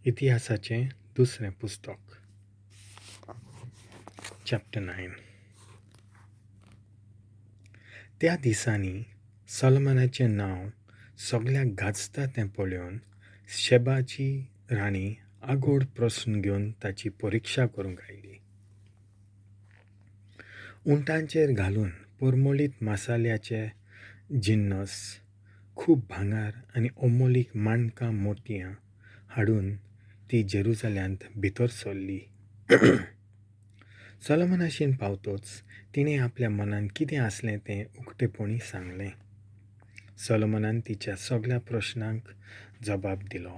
इतिहासाचें दुसरें पुस्तक, चॅप्टर 9. त्या दिसांनी सोलोमनाचें नांव सगळ्याक गाजता तें पळोवन शेबाची राणी आगोड प्रस्न घेवन ताची परिक्षा करूंक आयली. उंटांचेर घालून परमळीत मसाल्याचे जिन्नस, खूब भांगर आनी अमोलीक माणकां मोतयां हाडून ती जेरुजाल्यांत भितर सरली. सोलोमनाशीन पावतोच तिणें आपल्या मनांत कितें आसलें तें उक्तेपणी सांगलें. सोलोमनान तिच्या सगळ्या प्रश्नांक जबाब दिलो.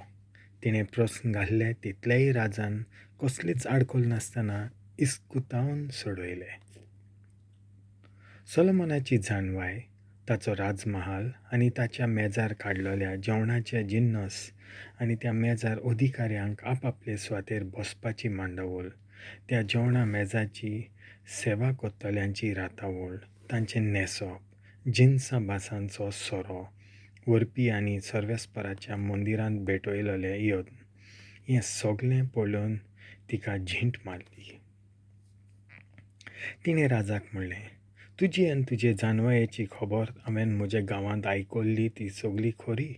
तिणें प्रस्न घाल्ले तितलेय राजान कसलीच आडखळ नासतना इस्कुतावन सोडयले. सोलोमनाची जाणवाय, ताचो राजमहाल आनी ताच्या मेजार काडलेल्या जेवणाचे जिन्नस आनी त्या मेजार अधिकाऱ्यांक आपापले सुवातेर बसपाची मांडावळ, त्या जेवणा मेजाची सेवा करतल्यांची रातावळ, तांचें न्हेसप, जिनसां भासांचो सोरो व्हरपी आनी सर्वेस्पराच्या मंदिरांत भेटयलेले यत्न, हें सगळें पळोवन तिका झींट मारली. तिणें राजाक म्हणलें, तुजी आनी तुजे जानवायेची खबर हांवें म्हज्या गांवांत आयकल्ली ती सगळी खरी,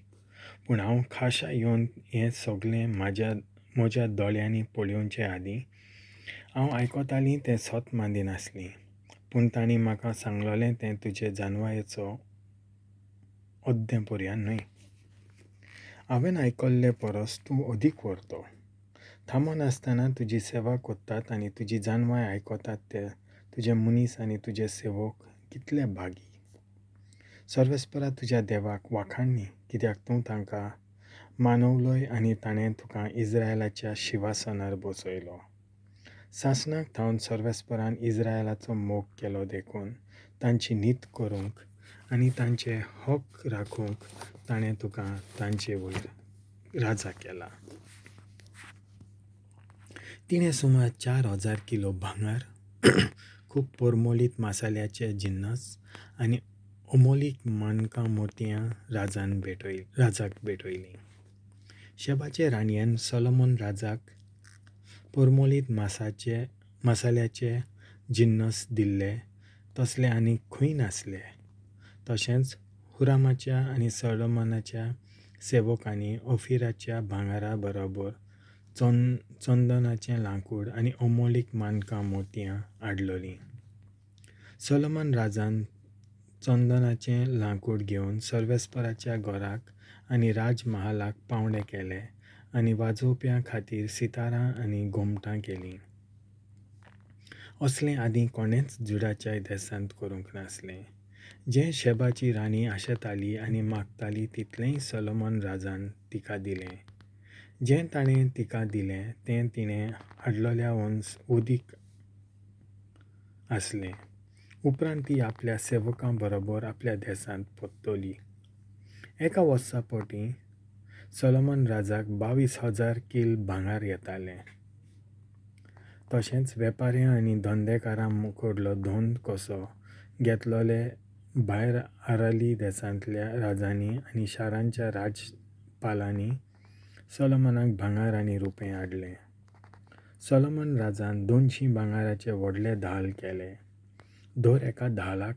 पूण हांव खाशा येवन हें सगळें म्हज्या दोळ्यांनी पळोवचे आदीं हांव आयकतालीं तें सत मानिनासलीं, पूण तांणी म्हाका सांगलेलें तें तुजे जानवायेचो अद्दें पर्यान न्हय. हांवें आयकल्ले परस तूं अदीक व्हरतो. थांबनासतना तुजी सेवा करतात आनी तुजी जानवाय आयकतात ते तुजे मनीस आनी तुजे सेवक कितले भागी. सर्वेस्परा तुज्या देवाक वाखाणणी, कित्याक तूं तांकां मानवलोय आनी ताणें तुका इस्रायलाच्या शिवासनार बसयलो. सासणाक थावन सर्वेस्परान इस्रायलाचो मोग केलो देखून तांची नीत करूंक आनी तांचे हक राखूंक ताणें तुका तांचे वयर राजा केला. तिणें सुमार 4000 किलो भांगर, खूब परमळीत मसाल्याचे जिन्नस आनी अमोलीक माणकां मोतयां राजाक भेटयलीं. शेबाचे राणयेन सोलोमन राजाक परमळीत मसाल्याचे जिन्नस दिल्ले तसले आनी खंय नासले. तशेंच हुरामाच्या आनी सोलोमनाच्या सेवकांनी ओफिराच्या भांगरा बरोबर चंदनाचें लांकूड आनी अमोलीक माणकां मोतयां हाडलोलीं. सोलोमन राजान चंदनाचें लांकूड घेवन सर्वेस्पराच्या घराक आनी राजमहालाक पावंडे केले आनी वाजोवप्यां खातीर सितारां आनी गोमटां केलीं. असलें आदीं कोणेंच जुडाच्या देसांत करूंक नासलें. जें शेबाची राणी आशेताली आनी मागताली तितलेंय सोलोमन राजान तिका दिलें. जें ताणें तिका दिलें तें तिणें हाडलेल्या वंस अदीक आसलें. उपरांत ती आपल्या सेवकां बरोबर आपल्या देसांत परतली. एका वर्सा पोटी सोलोमन राजाक 22,000 कील भांगर येतालें. तशेंच वेपाऱ्यां आनी धंदेकारां कडलो धंद कसो घेतलेले भायर आरली देसांतल्या राजांनी आनी शारांच्या राजपालांनी सोलोमनाक भांगर आनी रुपें हाडलें. सोलोमन राजान 200 भांगराचे व्हडले धाल केले. दर एका धालाक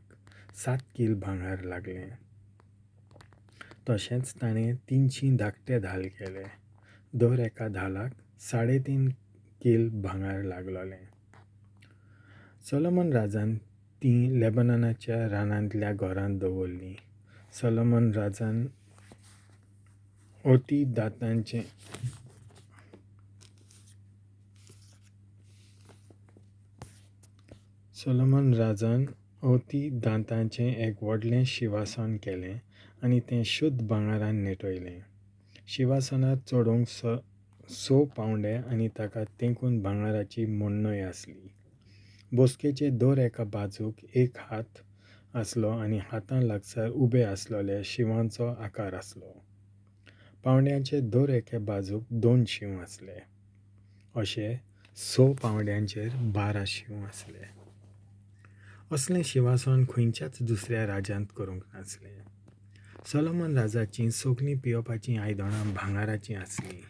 7 कील भांगर लागलें. तशेंच ताणें 300 धाकटे धाल केले. दर एका धालाक 3.5 कील भांगर लागलोलें. सोलोमन राजान तीं लेबननाच्या रानांतल्या घरांत दवरलीं. सोलोमन राजान अती दातांचें सोलोमन राजान अती दांतांचें एक व्हडलें शिवासन केलें आनी तें शुद्ध भांगरान नेटयलें. शिवासनार चडोवंक 6 पावंडे आनी ताका तेंकून भांगराची मोडणय आसली. बसकेचे दर एका बाजूक एक हात आसलो आनी हातां लागसार उबे आसलेले शिंवाचो आकार आसलो. पावंड्यांचे दर एके बाजूक 2 शींव आसले. अशे 6 पावंड्यांचेर 12 शींव आसले. असलें शिंवासन खंयच्याच दुसऱ्या राज्यांत करूंक नासलें. सोलोमन राजाचीं सगळीं पियोवपाचीं आयदनां भांगराचीं आसलीं.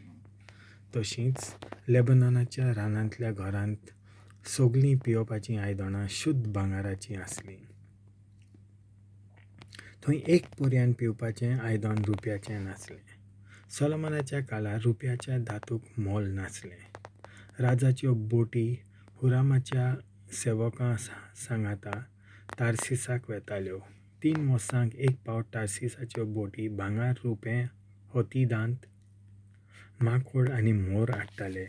तशींच लेबनॉनाच्या रानांतल्या घरांत सगलीं पियोवपाचीं आयदनां शुद्ध भांगराचीं आसलीं. थंय एक पर्यान पिवपाचें आयदन रुप्याचें नासलें. सोलोमनाच्या काळार रुप्याच्या धातूक मोल नासलें. राजाच्यो बोटी हुरामाच्या सेवकां सांगाता तार्सिसाक वेताल्यो. 3 वर्सांक एक पावट तार्सिसाच्यो बोटी भांगर, रुपें, हतीदांत, माकोड आनी मोर हाडटाले.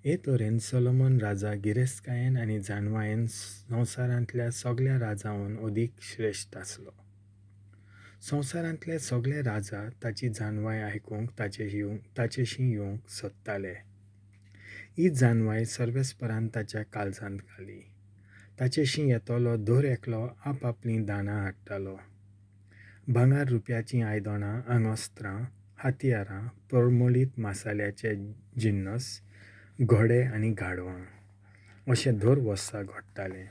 हे तरेन सोलोमन राजा गिरेस्तकायेन आनी जाणवायेन संवसारांतल्या सगल्या राजांहून अदीक श्रेश्ठ आसलो. संवसारांतले सगळे राजा ताची जाणवाय आयकूंक ताचेशी येवंक सोदताले. ही जाणवाय सर्वेस्परान ताच्या काळजांत घाली. ताचेशी येतलो दर एकलो आपआपलीं दानां हाडटालो. भांगर रुप्याचीं आयदनां, आंगवस्त्रां, हत्यारां, परमळीत मसाल्याचे जिन्नस, घोडे आनी गाडवां अशें दर वर्सा घडटालें.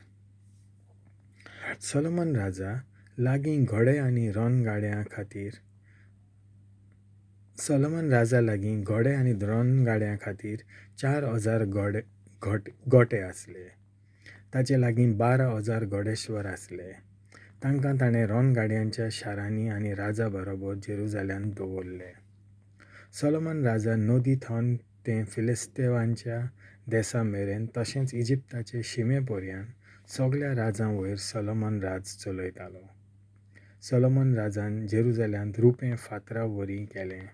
सोलोमन राजा लागीं घोडे आनी रणगाड्यां खातीर सोलोमन राजा लागीं घोडे आनी रणगाड्यां खातीर 4000 गोटे आसले. ताचे लागीं 12,000 घोडेश्वर आसले. तांकां ताणें रणगाड्यांच्या शारांनी आनी राजा बरोबर जेरुजाल्यांत दवरले. सोलोमन राजा नदी थावन तें फिलिस्तेवांच्या देसा मेरेन तशेंच इजिप्ताचे शिमे पर्यान सगल्या राजां वयर सोलोमन राज चलयतालो. सोलोमन राजान जेरुजाल्यांत रुपें फातरा वरी केलें.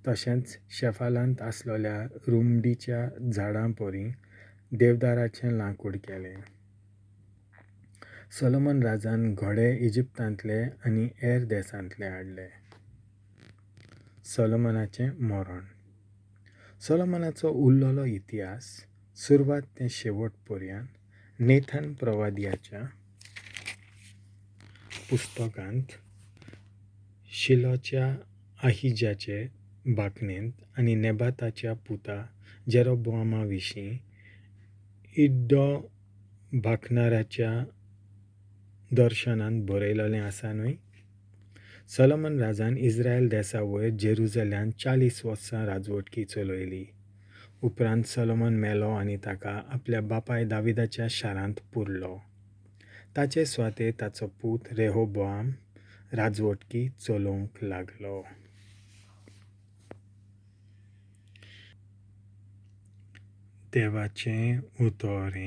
तशेंच शेफालांत आसलेल्या रुमडीच्या झाडां परी देवदाराचें लांकूड केलें. सोलोमन राजान घोडे इजिप्तांतले आनी हेर देसांतले हाडले. सोलोमनाचें मरण. सोलोमनाचो उरलेलो इतिहास सुरवात ते शेवट पर्यान नेथन प्रवादियाच्या पुस्तकांत, शिलोच्या आहिजाचे बाकणेंत आनी नेबाताच्या पुता जेरोबोआमा विशीं इड्डो बाकणाराच्या दर्शनांत बरयलेलें आसा न्हय? सोलोमन राजान इस्रायल देसा वयर जेरुजाल्यांत 40 वर्सां राजवटकी चलयली. उपरांत सोलोमन मेलो आनी ताका आपल्या बापाय दाविदाच्या शारांत पुरलो. ताचे सुवातेर ताचो पूत रेहोबोआम राजवटकी चलोवंक लागलो. देवाचें उतर.